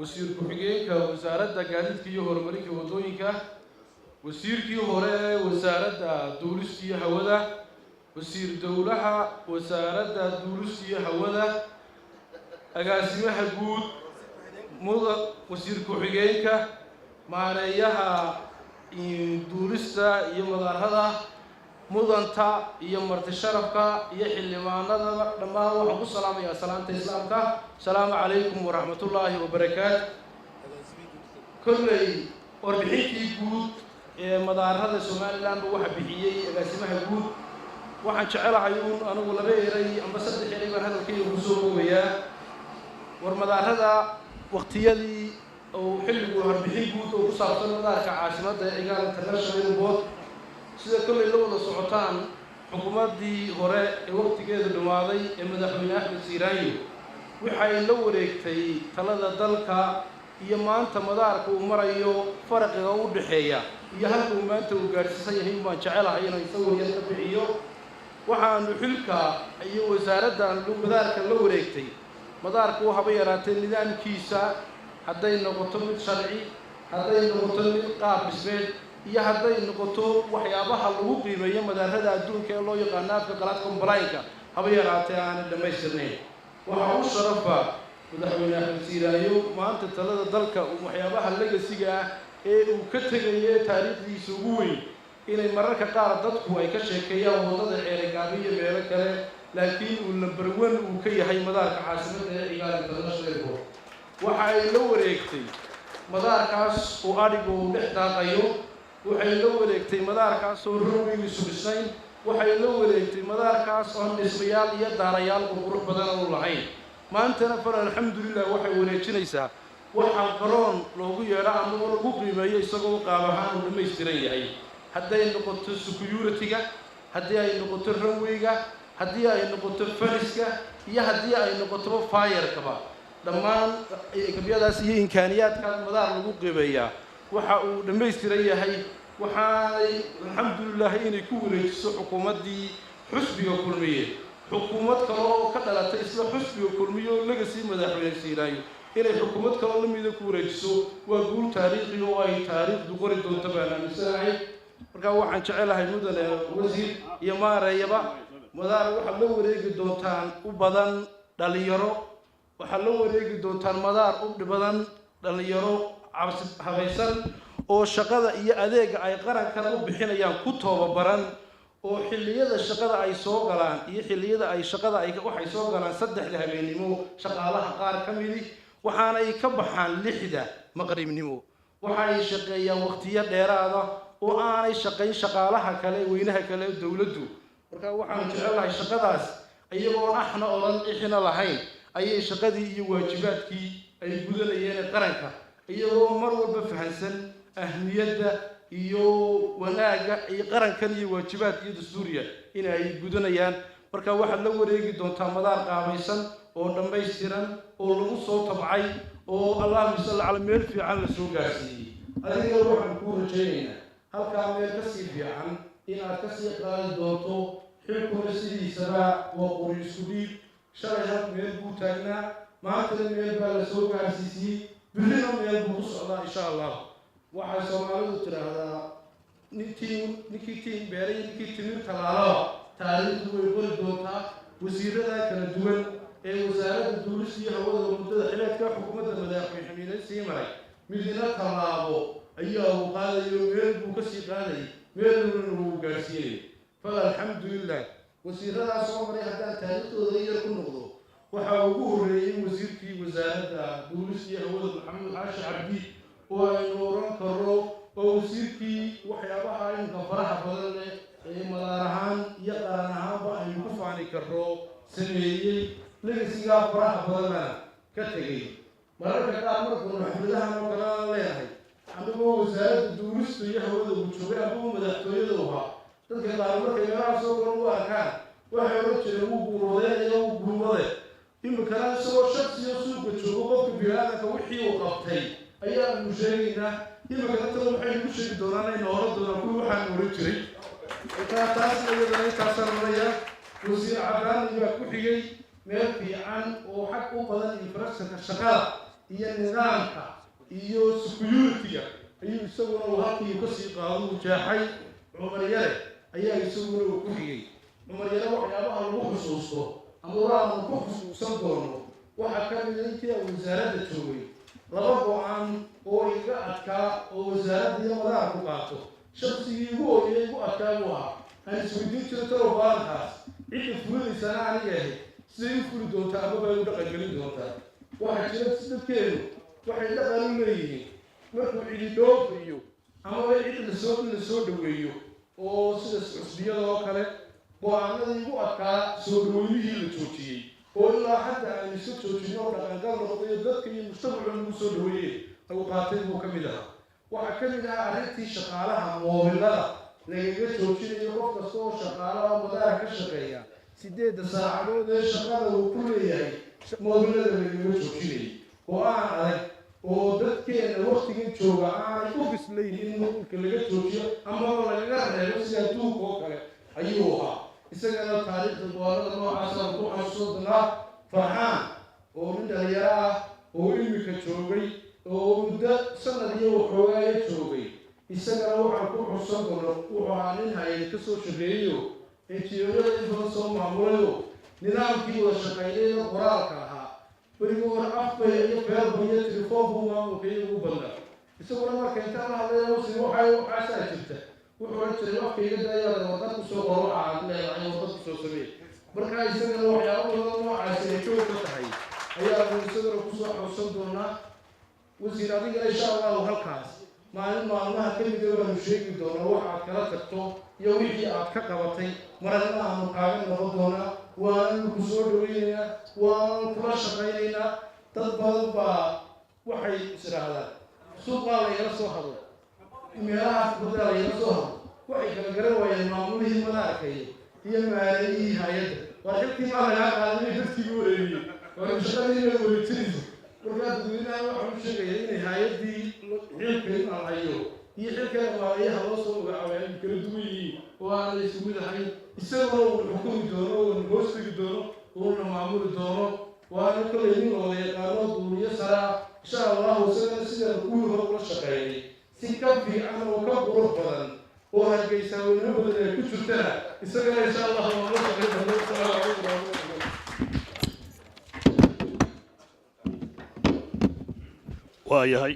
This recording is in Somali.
Wasiir ku-xigeenka Wasaaradda Gaadiidka iyo Horumarinka Waddooyinka, wasiirkii hore ee Wasaaradda Duulista iyo Hawada, wasiir dowlaha Wasaaradda Duulista iyo Hawada, agaasimaha guud, muda wasiir ku-xigeenka, maareeyaha duulista iyo madaarada, mudanta iyo marti sharafka iyo xildhibaanada dhammaan, waxaan ku salaamayaa salaanta Islaamka: asalaamu calaykum waraxmatullaahi wabarakaatu. Kolley warbixintii guud ee madaarada Somalilandba waxa bixiyey agaasimaha guud. Waxaan jecelahay uun anigu laba eray amba saddex eray baan hadalkayga kusoo koobayaa. War madaarada waqtiyadii oo xilligu warbixin guud oo ku saabsan madaarka caasimadda ee Cigaal International Airport, sida kolley la wada socotaan, xukuumaddii hore ee waqtigeedu dhammaaday ee Madaxweyne Axmed Siiraanyo waxay la wareegtay talada dalka iyo maanta madaarka uu marayo faraqiga u dhexeeya iyo halka uu maanta uu gaadhsiisan yahay baan jecelahay inaan sawir yar ka bixiyo. Waxaanu xilka iyo wasaaraddan madaarka la wareegtay, madaarka uu haba yaraatee nidaamkiisa, hadday noqoto mid sharci, hadday noqoto mid qaab dhismeed iyo hadday noqoto waxyaabaha lagu qiimeeyo madaarada adduunka ee loo yaqaano afka qalaad compliance-ka, haba yaraatee aanay dhammaystirnayn. Waxaa u sharafa Madaxweyne Axmed Siiraayo maanta talada dalka waxyaabaha legacy-ga ah ee uu ka tegayo taariikhdiisa ugu weyn inay mararka qaar dadku ay ka sheekeeyaan waddada Ceerigaabi iyo meelo kale, laakiin uu number one uu ka yahay madaarka caasimadda ee Cigaal International Airport. Waxa ay la wareegtay madaarkaas oo adhigu uu dhex daaqayo, waxay la wareegtay madaarkaas oo runway-giisu dhisnayn, waxay la wareegtay madaarkaas oon dhismayaal iyo daarayaal qurqurux badan aanu lahayn. Maantana far alxamdulilah waxay wareejinaysaa waxaa garoon loogu yeedho ama lagu qiimeeyo isagoo qaab ahaan uu dhammaystiran yahay, hadday noqoto security-ga, haddii ay noqoto runway-ga, haddii ay noqoto fence-ka iyo haddii ay noqotoba fire-kaba. Dhammaan kabyadaas iyo imkaaniyaadkaas madaar lagu qiimeeyaa waxa uu dhammaystiran yahay. Waxaanay alxamdulilah inay ku wareejiso xukuumaddii xusbiga Kulmiye, xukuumad kale oo ka dhalatay isla xusbiga Kulmiye oo legacy Madaxweyne Siiraayo, inay xukuumad kaloo lamida ku wareejiso waa guul taariikhi oo ay taariikhdu qori doonto baan aaminsanahay. Markaa waxaan jecelahay, mudane wasiir iyo maareeyaba, madaar waxaad la wareegi doontaan u badan dhalinyaro, waxaad la wareegi doontaan madaar u badan dhalinyaro habaysan oo shaqada iyo adeega ay qarankan u bixinayaan ku toobabaran, oo xilliyada shaqada ay soo galaan iyo xilliyada ay shaqada ay waxay soo galaan 3da habeennimo shaqaalaha qaar ka midi, waxaanay ka baxaan 6da maqribnimo. Waxay shaqeeyaan waqtiyo dheeraada oo aanay shaqayn shaqaalaha kale, weynaha kale ee dowladdu. Marka waxaanu jecelnahay shaqadaas iyagoon axna odhan ixna lahayn ayay shaqadii iyo waajibaadkii ay gudanayeen qaranka, iyagoo mar walba fahansan ahmiyadda iyo wanaagga iyo qarankan iyo waajibaadka iyo dastuuriya in ay gudanayaan. Marka waxaad la wareegi doontaa madaar qaabaysan oo dhammaystiran oo lagu soo tabcay oo allahuma salli cala meel fiican la soo gaarsiiyey. Adigana waxaan kuu rajaynaynaa halkaa meel kasii fiican inaad kasii qaadi doonto. Xilkuna sidiisaba waa qori isku dhiib. Shalay hal meel buu taagnaa, maantana meel baa la soo gaarsiisiyey, birrina meel buu ku socdaa, insha Allah. Waxay Soomaalidu tidhaahdaa ninkii tiin beeray, ninkii timir tallaalaba taariikhdu way qori doontaa. Wasiirada kala duwan ee Wasaaradda Duulista iyo Hawada muddada xileedka xukuumadda madaxweyne sii maray, midina tallaabo ayaa uu qaadayo, meel buu kasii qaadayay, meeluna wuu gaarsiinayay. Fal alxamdulilah. Wasiiradaas soo maray haddaan taariikhdooda yar ku noqdo, waxaa ugu horreeyey wasiirkii Wasaaradda Duulista iyo Hawada, Maxamuud Xaashi Cabdi, oo aynu oran karno oo wasiirkii waxyaabaha imka faraha badan leh ee madaar ahaan iyo qaran ahaanba aynu ku faani karno sameeyey, legacy-gaa faraha badanna ka tegey. Mararka qaar markanu xafladahan oo kale aan leenahay, anigoo Wasaaradda Duulista iyo Hawada uu joogay amaba madaxtooyada ahaa, dadka qaar markay meelaha soo garan u arkaan waxay odhan jireen wuu guurwadeynaya, wuu guurwade. Iminkana isagoo shaksiyo suuqa joogo, qofka bini-aadanka wixii uu qabtay ayaanu sheegaynaa. Iminkana tan waxaynu ku sheegi doonaan, ayna oran doonaan kuwii waxaanu oran jiray. Markaa taasna iyadana intaasaan oranayaa. Wasiir Cadaani baa ku xigay, meel fiican oo xag u badan infrastructure shaqada Iyo nidaamka iyo security-ga ayuu isaguna uu halkii kasii qaado, uu jeexay. Cumar Yare ayaa isaguna uu ku xigay. Cumar Yare waxyaabaha lagu xusuusto ama waanu ku xusuusan doono waxaa ka mida, intii aan wasaaradda joogay, laba go'aan oo iga adkaa oo wasaaradda iyo madaxa ku qaato, shaqsigii igu ooyay, igu adkaa buu ahaa. Aan isweydiin jiro, talow baankaas cidda fulinaysana aniga ahayd, siday u fuli doontaa ama bay u dhaqangelin doontaa? Waxaa jira, dadkeenu waxay dhaqan u leeyihiin markuu cidi dhoofayo amaba cid lasoo dhaweeyo, oo sida cusbiyada oo kale, go'aanadii igu adkaa soo dhaweynihii la joojiyey oo ilaa hadda aynu iska joojino oo dhaqangal noqdayo, dadka iyo mujtamacu lagu soo dhaweeyey lagu qaatay buu ka mid ahaa. Waxaa ka mid ahaa arrintii shaqaalaha moobilada lagaga joojinayo. Qof kasta oo shaqaalaha oo madaara ka shaqeeya, 8-da saacadood ee shaqada uu ku leeyahay moobilada lagaga joojinayay. Go'aan adag oo dadkeena waktigan jooga aanay u bislayn in mobilka laga joojiyo amaba lagaga reebo sida adduunka oo kale ayuu ahaa. Isagana taariikhda go'aanada noocaasaan ku xasuusan doonaa. Farxaan oo nin dhalinyaro ah oo imika joogay oo muddo sanad iyo waxoogaayo joogay, isagana waxaan ku xusan doona, wuxuu ahaa nin hay'ad ka soo shaqeeyeyo, NGO-yada in badan soo maamulayo, nidaamkii wada shaqeynayda qoraalka ahaa berigii hore afbay iyo feelba iyo telefoonku maamulka iyagu u badnaa. Isaguna marka intaan la hadlaya, "Wasi, waxay waxaasaa jirta," wuxuu odhan jiray, "Afkayga daayaada, warqad kusoo qoro waxa aad leedahay, warqad kusoo sameey." Marka isagana waxyaabo badan noocaasi ay kow ka tahay ayaanu isagana kusoo xusan doonaa. Wasiir, adigana insha Allahu halkaas maalin maalmaha ka mida waanu sheegi doonaa waxa aad kala tagto iyo wixii aad ka qabatay. Maragna aanu kaaga noqon doonaa, waananu ku soo dhaweynaynaa, waananu kula shaqaynaynaa. Dad badan baa waxay is idhaahdaan, "Suuqaa laygala soo hadlo, meelahaas badaa laygala soo hadlo." Waxay kala garan waayeen maamulihii madaarkayo iyo maareeyihii hay'adda. Waar, xilkii maa lagaa qaaday inay dadkii wareegiyey? Waar, shaqadii inaad wareejinayso. Markaa dadweynaha waxaan u sheegaya inay hay'addii xilka in aan hayo iyo xilkana maareeyaha loo soo magacaabay ay kala duwan yihiin oo aanay isku mid ahayn. Isaguna uu xukumi doono, uuna hoos tegi doono, uuna maamuli doono. Waana kollay nin la wada yaqaano, duuliyo saraa. Insha Allahu isagana sidaanu kuwii hore ula shaqeeyay si ka fiican oo ka qurux badan oo Hargeysa-weynimo badan ay ku jirtana, isagana insha Allahu waan la shaqeyn doono. Asalaamu calaykum waraxmatullahi. Waa yahay.